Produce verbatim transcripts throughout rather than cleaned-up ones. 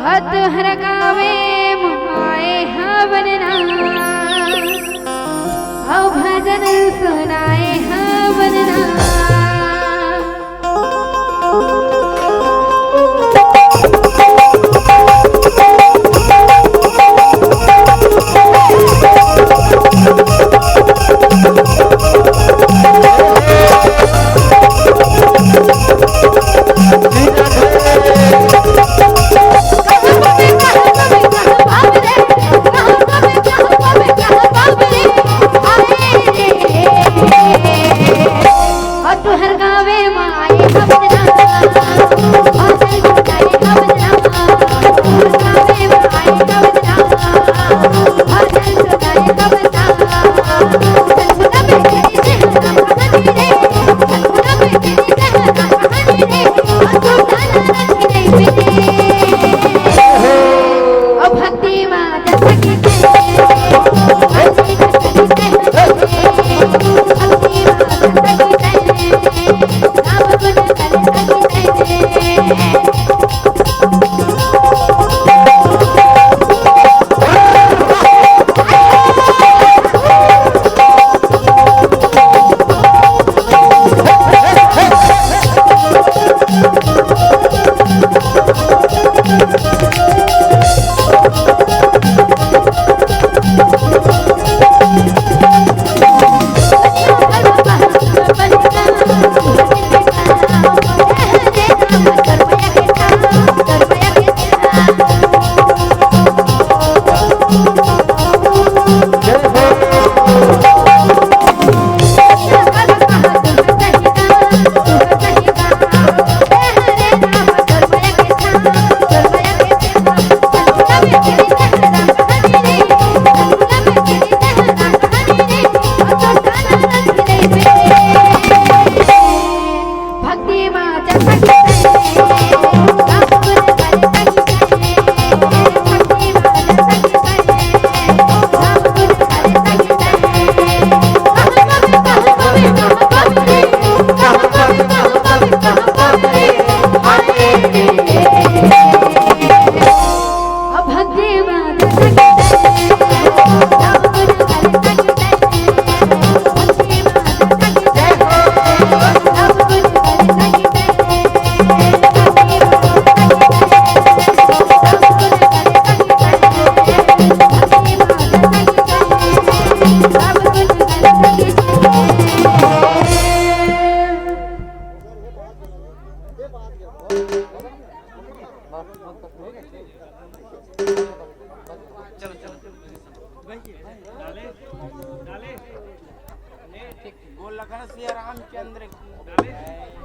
अउ तुहर गावे म आए हवन ना, अउ भजन सुनाए हवन ना।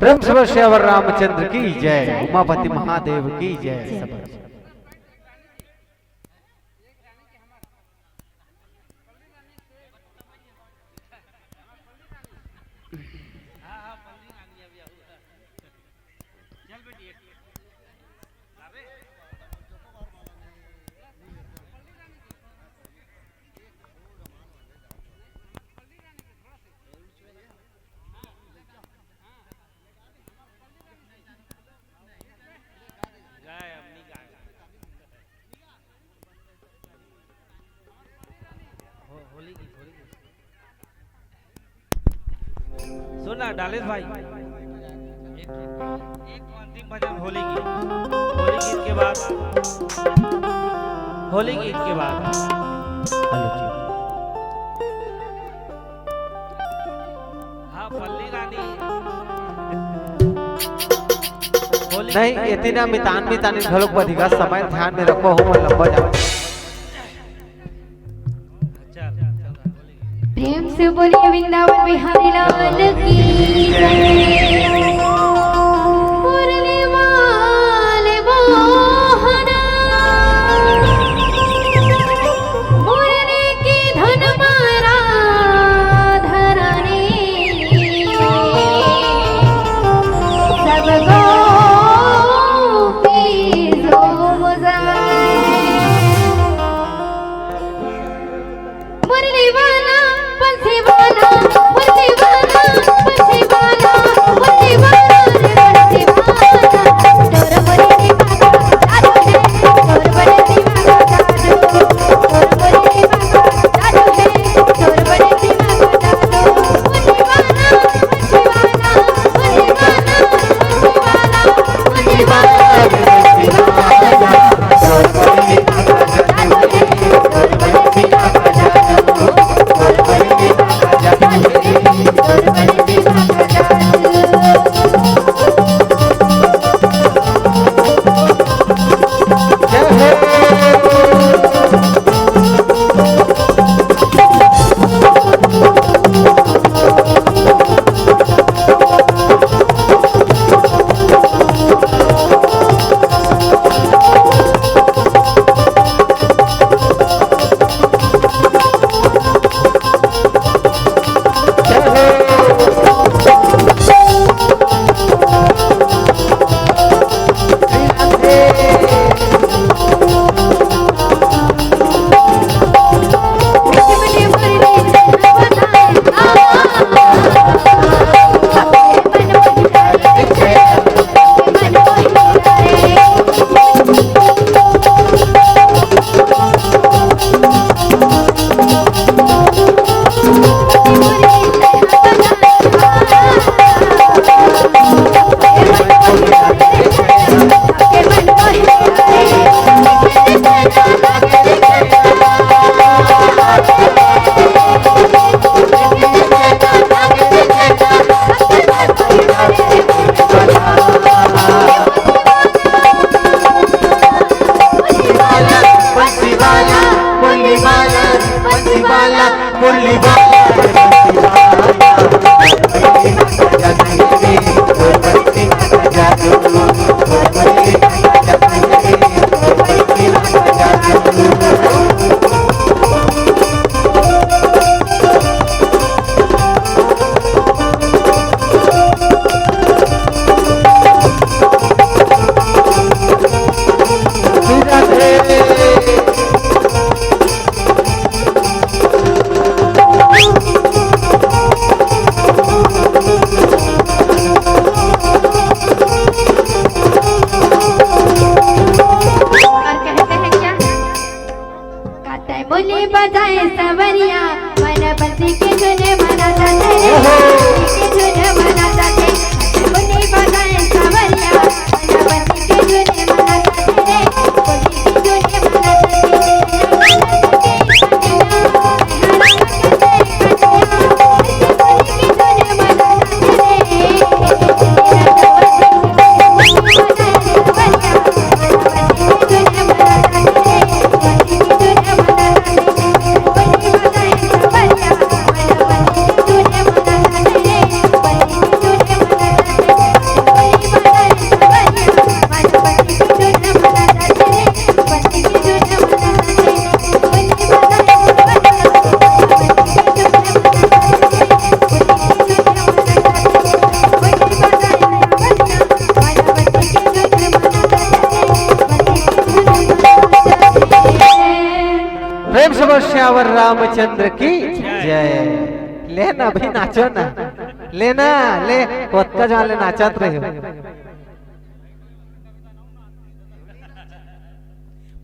प्रेम से बोल सियावर रामचंद्र की जय, उमापति महादेव की जय। सब सुन ना डालेश भाई, एक, एक अंतिम भजन होली गीत, होली गीत के बाद, होली गीत के बाद। हाँ, पल्ली रानी। होली नहीं, एती ना मितान, मितान घलोक बधिका समय ध्यान में रखो, हो लंबा जाओ। प्रेम से बोलिए वृंदावन बिहारी लाल की जय। मुरली वाले मोहना, मुरली की धुन मारा धरनी, सब गोपी झूम जाए। मुरली वाला, बंसी वाला, मुरली वाला, बंसी वाला, और कहते हैं क्या? काटे बोली बजाए सवरिया, मन बत्ती के धुन मनाता थे, ओहो। बत्ती के धुन मनाता थे। काटे बोली बजाए सवरिया, मन बत्ती के धुन मनाता थे, बत्ती के धुन मनाता थे। प्रेम से बोल सियावर रामचंद्र की जय। ले ना भाई, नाचो ना, ले ना, ले, ओतका जान ले, नाचत रहे हो।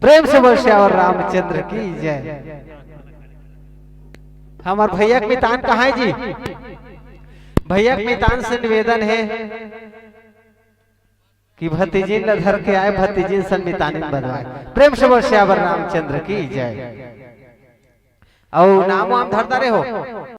प्रेम से बोल सियावर रामचंद्र की जय। हमार भैया के मितान कहाँ है जी? भैया के मितान से निवेदन है कि भतीजिन ला धर के आए, भतीजिन सन मितानिन बदवाए। प्रेम से बोल सियावर रामचंद्र की जय। अउ नाम वाम धरता रहे हो।